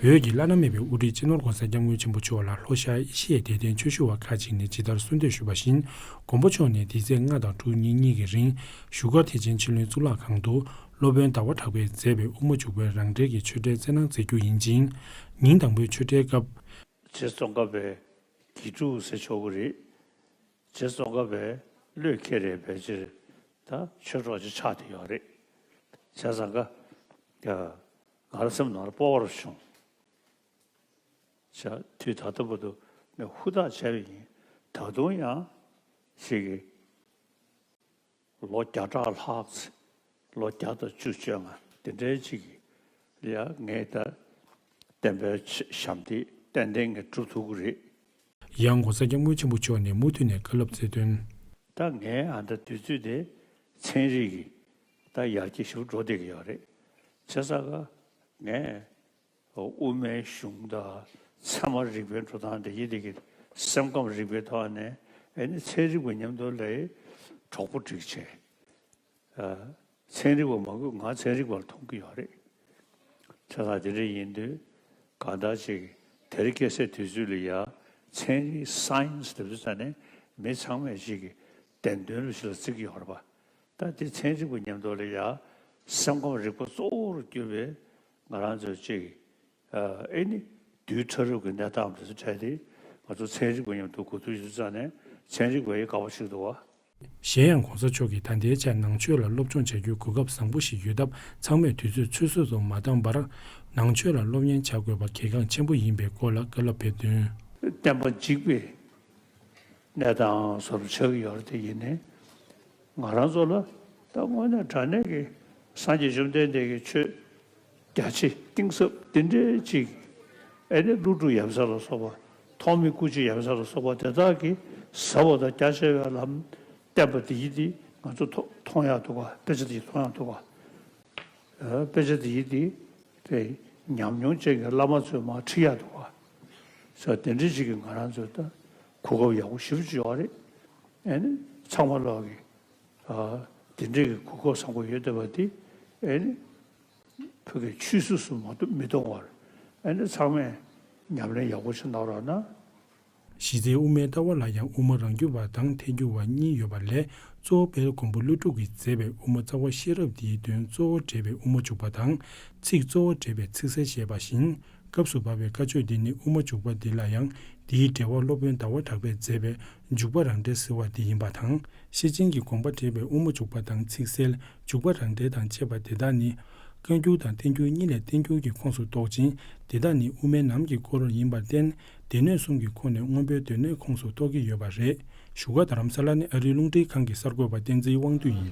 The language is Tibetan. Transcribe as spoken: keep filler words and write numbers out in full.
བོད་ཀྱི་བླ་ན་མེད་པའི་དབུ་ཁྲིད་སྤྱི་ནོར་༧གོང་ས་༧སྐྱབས་མགོན་ཆེན་པོ་མཆོག་ལ་ལྷོ་ཤར་ཨེ་ཤི་ཡའི་དད་ལྡན་ཆོས་ཞུ་བ་ཁག་ཅིག་ནས་ཇི་ལྟར་གསོལ་འདེབས་ཞུས་པ་བཞིན། མགོན་པོ་མཆོག་ནས་འདི་ཚེས་ལྔ་དང་དྲུག་ཉིན་གཉིས་ཀྱི་རིང་བཞུགས་སྒར་ཐེག་ཆེན་ཆོས་གླིང་གཙུག་ལག་ཁང་དུ་སློབ་དཔོན་ཟླ་བ་གྲགས་པས་མཛད་པའི་དབུ་མ་འཇུག་པའི་རང་འགྲེལ་གྱི་ཆོས་འབྲེལ་སྩལ་གནང་མཛད་རྒྱུ་ཡིན་ཅིང་། ཉིན་དང་པོའི་ཆོས་འབྲེལ་སྐབས། རྗེ་ཙོང་ཁ་པའི་དགེ་ཕྲུག་ཟེར་ཆོག་གི་རེད། རྗེ་ཙོང་ཁ་པའི་བློས་འཁེལ་རེད། ཕལ་ཆེར་ད་ཆོས་གྲོགས་ཅིག་ཆགས་བསྡད་ཡོད་རེད། བྱས་ཙང་ཀ་ང་རང་སེམས་ནང་ལ་སྤོབས་པ་བྱུང་། བྱས་དུས་ད་ལྟ་བར་དུ་ངས་ཧུར་ཐག་བྱས་པ་ཡིན། ད་དུང་ཡང་ཞིག་གི་ལོ་བརྒྱ་ཕྲག་ལྷག་ཙམ། ལོ་བརྒྱ་དང་བཅུ་བཅོ་ལྔ་དེ་འདྲའི་ཅིག་ལ་ཡ་ངས་ད་བསྟན་པའི་ཆ་ཞབས་འདེགས་ཏན་ཏན་ངས་སྒྲུབ་ཐུབ་ཀྱི་རེད། ཡང་༧གོང་ས་༧སྐྱབས་མགོན་ཆེན་པོ་མཆོག་ནས་མུ་མཐུད་ནས་བཀའ་སློབ་སྩལ་དོན། ད་ངས་ཨ་ད་དུས་ཚོད་དེ་ཚན་རིག་གི་ད་ཡར་རྒྱས་ཞེ་པོ་འགྲོ་བསྡད་ཀྱི་ཡོད་རེད། བྱས་ཙང་ཀ་ངས་དབུ་མའི་གཞུང་དང་ཚད་མ་རིག་པའི་འགྲོ་སྟངས་དེ་ཡི་དེ་གི་སེམས་ཁམས་རིག་པའི་ཐོག་ནས་ཨེ་ནི་ཚན་རིག་པ་མཉམ་དུ་ལས་གྲོགས་པོ་སྒྲིག་བྱས། ཚན་རིག་པ་མང་པོས་ང་ཚན་རིག་པར་མཐོང་གི་ཡོད་རེད། བྱས་ཙང་དེ་འདྲ་ཡིན་དུས་གང་ལྟར་ཅིག་དེ་རིང་ཁ་སང་དུས་ཚོད་ལ་ཡ་ཚན་རིག་སའེན་སི་དེ་ཚོ་ས་ནས་མི་ཚང་མས་ཅིག་གི་བདེན་དོན་ལ་ཞིག་ལ་བརྩི་གི་ཡོད་རེད་པ། ད་དེ་ཚན་རིག་པ་མཉམ་དུ་ལ་ཡ་སེམས་ཁམས་རིག་པ་གཙོ་བོར་གྱུར་པའི་ང་རང་ཚོ་ཅིག་ཨེ་ནི་རྡུལ་ཕྲ་རབ་ཀྱི་གནས་སྟངས་དེ་ཚོ་འཕྲད་དེ་ང་ཚོ་ཚན་རིག་པ་མཉམ་དུ་གོ་བསྡུར་ཞུ་ཙང་ནས་ཚན་རིག་པ་ཡི་དགའ་པོ་ཞིག་འདུག་བ། གཞན་ཡང་༧གོང་ས་མཆོག་གིས་ད་ལྟའི་ཆར་ནང་ཆོས་ལ་སློབ་སྦྱོང་བྱ་རྒྱུའི་གོ་སྐབས་བཟང་པོ་ཞིག་ཡོད་སྟབས་ཚང་མས་དུས་ཚོད་ཚོད་བསྲེ་དུ་མ་བཏང་བར་ནང་ཆོས་ལ་སློབ་གཉེར་བྱ་དགོས་པ་གལ་འགངས་ཆེན་པོ་ཡིན་པའི་སྐོར་ལ་བཀའ་སློབ་ཕེབས་དོན། བསྟན་པ་འཇིག་པའི་གནས་སྟངས་བཟོ་འདྲ་ཆགས་ཀྱི་ཡོད་རེད། དེ་ཡིན་ནའི་ང་རང་ཚོ་ལ་ད་དངོས་གནས་དྲང་གནས་ཀྱི་སངས་རྒྱས་བཅོམ་ལྡན་འདས་ཀྱི་ཆོས་རྒྱ་ཆེ་གཏིང་ཟབ་འདི་འདྲའི་ཅིག་ཨེ་ནི་ཀླུ་སྒྲུབ་ཡབ་སྲས་ལ་སོགས་པ་ཐོགས་མེད་སྐུ་མཆེད་ཡབ་སྲས་ལ་སོགས་པ་དེ་དག་གིས་ཟབ་པ་དང་རྒྱ་ཆེ་བའི་ལམ་བསྟན་པ་འདི་ཡིན་འདི་ང་ཚོ་མཐོང་མཐོང་ཡག་འདུག་ག་དཔེ་ཆ་འདི་ཡིས་མཐོང་ཡག་འདུག་ག་དཔེ་ཆ་འདི་ཡིས་འདི་དེ་ཉམས་མྱོང་ཅན་གྱི་བླ་མ་ཚོས་མར་ཁྲིད་ཡག་འདུག་ག་ས་དེ་འདྲའི་ཅིག་གིས་ང་རང་ཚོས་ད་གོ་སྐབས་ཡག་པོ་ཞེ་པོ་ཅིག་ཡོད་རེད། ཨེ་ནི་ཚང་མ་ལོག་གི་དེ་འདྲའི་གི་གོ་སྐབས་བཟང་པོ་ཡོད་བསྡད་པ་འདི་ཨེ་ནི་ཕ་གིའི་ཆུད་ཟོས་སུ་མ་གཏོགས་མི་གཏོང་བར་ཨེ་ནི་ཚང་མས་ཉམས་ལེན་ཡག་པོ་ཞིག་གནང་རོགས་གནང་། གཞི་རྩའི་དབུ་མའི་ལྟ་བ་ལ་ཡང་དབུ་མ་རང་རྒྱུད་པ་དང་ཐལ་འགྱུར་བ་གཉིས་ཡོད་པ་ལས་གཙོ་བོ་དཔལ་མགོན་པོ་ཀླུ་སྒྲུབ་ཀྱིས་མཛད་པའི་དབུ་མ་རྩ་བ་ཤེས་རབ་འདིའི་དོན་གཙོ་བོར་འགྲེལ་བའི་དབུ་མ་འཇུག་པ་དང་ཚིག་གཙོ་བོར་འགྲེལ་བའི་ཚིག་གསལ་ཞེས་པ་བཞིན། སྐབས་སུ་བབས་པའི་བཀའ་ཆོས་འདི་ནི་དབུ་མ་འཇུག་པ་འདི་ལ་ཡང་འདིའི་འགྲེལ་པ་སློབ་དཔོན་ཟླ་བ་གྲགས་པས་མཛད་པའི་འཇུག་པ་རང་འགྲེལ་ཟེར་བ་འདི་ཡིན་པ་དང་། ཤེར་ཕྱིན་གྱི་དགོངས་པ་འགྲེལ་བའི་དབུ་མ་འཇུག་པ་དང་ཚིག་གསལ་འཇུག་པ་རང་འགྲེལ་དང་བཅས་པ་དེ་དག་ནི། བཀའ་འགྱུར་དང་བསྟན་འགྱུར་གཉིས་ལས་བསྟན་འགྱུར་གྱི་ཁོངས་སུ་གཏོགས་ཅིང་། དེ་དག་ནི་དབུ་མའི་ནང་གི་སྐོར་ཡིན་པར་བརྟེན། སྡེ་སྣོད་གསུམ་གྱི་ཁོངས་ནས་མངོན་པའི་སྡེ་སྣོད་ཁོངས་སུ་གཏོགས་ཀྱི་ཡོད་པ་རེད། བཞུགས་སྒར་རྡ་རམ་ས་ལ་ནས་ཨ་རིའི་རླུང་འཕྲིན་ཁང་གི་གསར་འགོད་པ་བསྟན་འཛིན་དབང་འདུས་ཡིན།